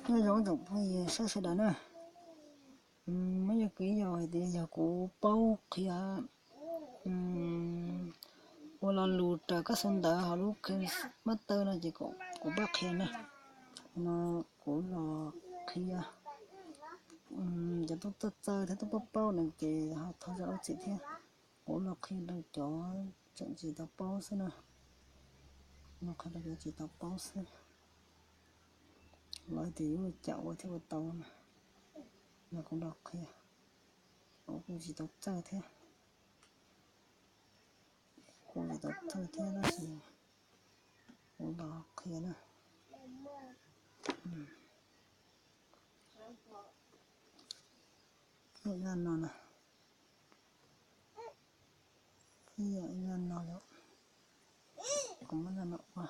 Nyob zoo tsoom phooj ywg sawv daws na, muab yog kuv yog hais tias yog kuv paub qhia ua lo lus raws kab xov ntawv hauv lub KineMaster no ces kuv pab qhia na. No kuv los qhia cov tub txawj txawj thiab tub paub paub no ces ho thov zam lub txim thiab. Kuv los qhia rau cov tseem tsis tau paub xwb na. Los qhia rau cov tsis tau paub xwb. Lawv tias yuav ua cas ua thiaj ua tau na. Los kuv los qhia. Kuv kuj tsis tau txawj thiab. Kuv tsis tau txawj thiab tab sis kuv los qhia na. Ib yam no na. Ib yam no, kuv muab no ua.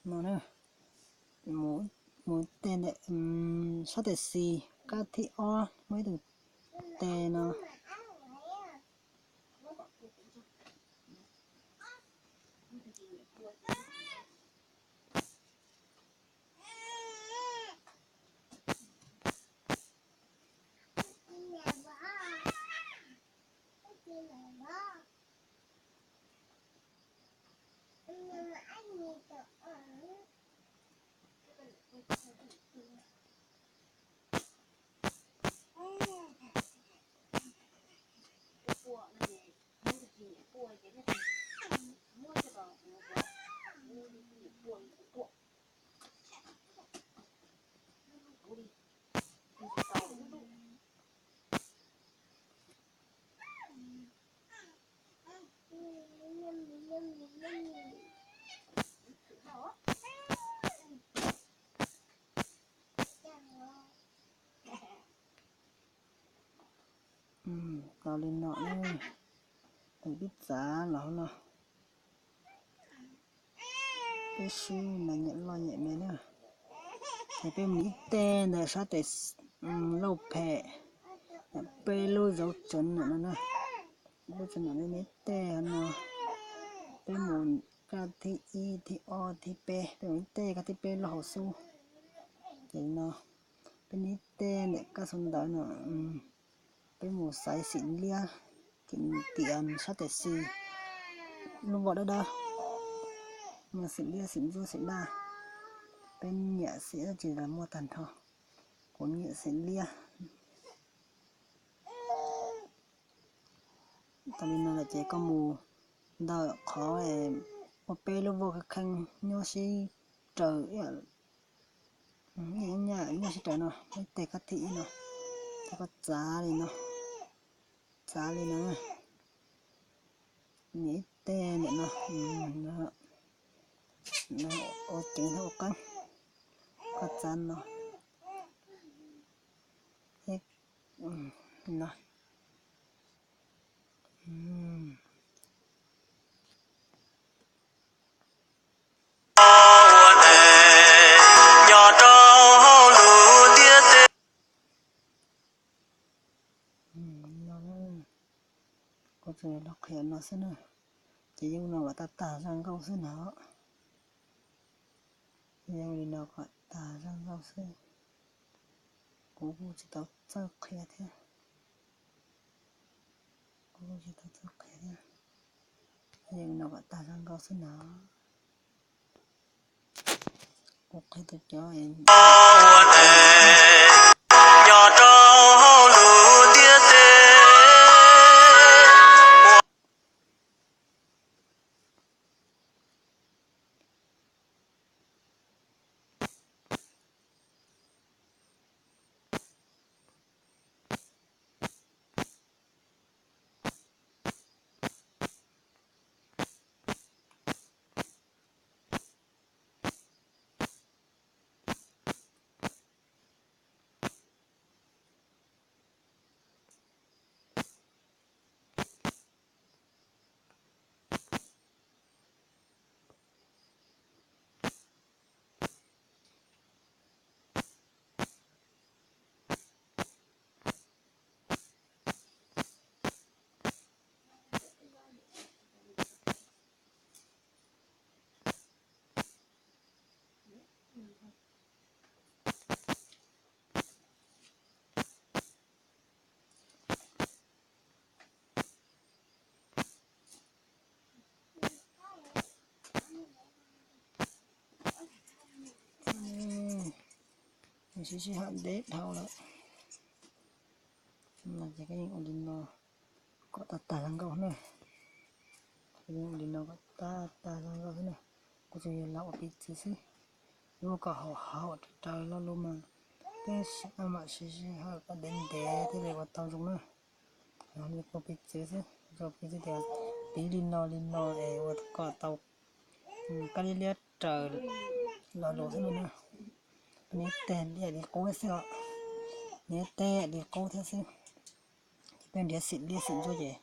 No na, mus ib teg ntawm sab tes xis kab thib ob muaj ib tug tes no. Tau li no, tus pib txav los no. Peb swb mas nyem loj nyem me na. Ces peb mus ib teg ntawm sab tes lauj phem, peb lub dấu chấm no na. Lub dấu chấm no, ib teg no, peb mus kab thib ib, thib ob, thib peb, peb mus ib teg kab thib peb lub hauv xub. Ces no, peb ib teg ntawm kab xov ntawv no, peb mus xaiv xim liab, tias sab tes xis, lub voj dawb dawb, mus xim liab xim ntsuab xim daj. Peb nyiam xim dab tsi los muaj tag nrho. Kuv nyiam xim liab. Tau li no lawm ces koj mus ntawm qhov muaj peb lub voj kheej kheej nyob sib raws, nyob sib raws no, ib teg kab thib ib no, ces koj txav li no, txav li no, nias ib teg ntawm no, ua ceev thiab ua qeeb, koj txav no, no. Kuv tsuas los qhia no xwb na, ces yeej no kom tag tag zaj nkauj xwb na. Yeej li no kom tag zaj nkauj xwb. Kuv kuj tsis tau txawj qhia thiab. Kuv kuj tsis tau txawj qhia thiab. Yeej no kom tag zaj nkauj xwb na. Kuv qhia tus cov nyob rau hauv lub ntiaj teb. Sij sij hawm ntev dhau lawm. Ces koj yeej ua li no kom tag tag zog nkauj na. Koj yeej ua li no kom tag tag zog nkauj xwb na. Kuv tsuas yog lam ua piv txwv xwb. Yuav kom haum haum raws raws lo lus mas peb mam sij sij hawm kom ntev ntev thiaj li ua tau zoo na. Ua piv txwv xwb, ua piv txwv tias piv li no li no es ua kom tau kab liab liab raws lo lus xwb no na. Nws ib teg liab li qub xwb os, nws ib teg li qub thiab xwb. Ces peb nrhiav xim liab xim ntsuab ces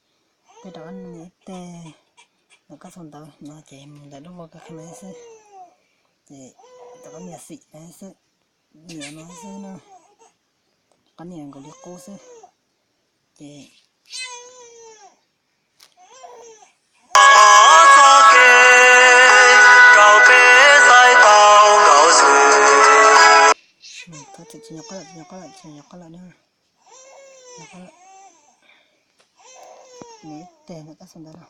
peb rov qab nias ib teg ntawm kab xauv ntawv no ces mus ntawm lub vo kab qhia no xwb. Ces rov qab nias xim no xwb, nias no xwb na, rov qab nias nkaus li qub xwb. Ces tsis nyuag qab lawm, tsis nyuag qab lawm, tsis nyuag qab lawm na. Nws ib teg ntawm kab xauv ntawv no,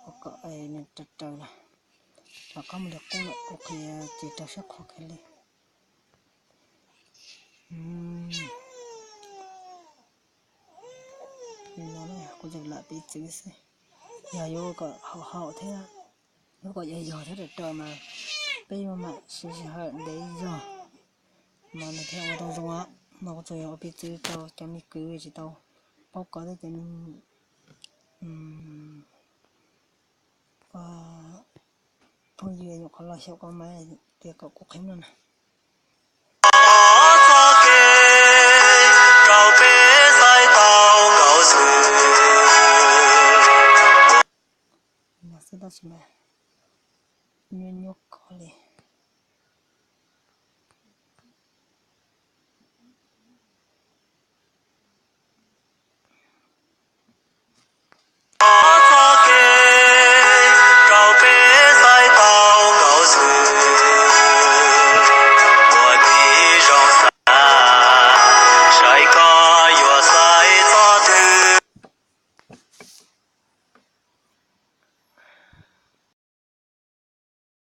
ua kom nws raws raws lawm. Rov qab mus li qub lawm, kuv qhia tsis raws siab qhuav kiag li. Li no kuv tsuas lam piv txwv xwb. Yog yuav kom haum haum thiab, yuav kom yog yog thiab raws raws mas peb yuav mam sij sij hawm ntev zog mas nws thiaj ua tau zoo. No kuv tsuas yog ua piv txwv rau cov me kwv tsis tau paub kov thiab cov me phooj ywg nyuam qhuav los xyaum kov mas tias kom kuv qhia no na. Xwb tab sis mas nyuaj nyuaj kov li.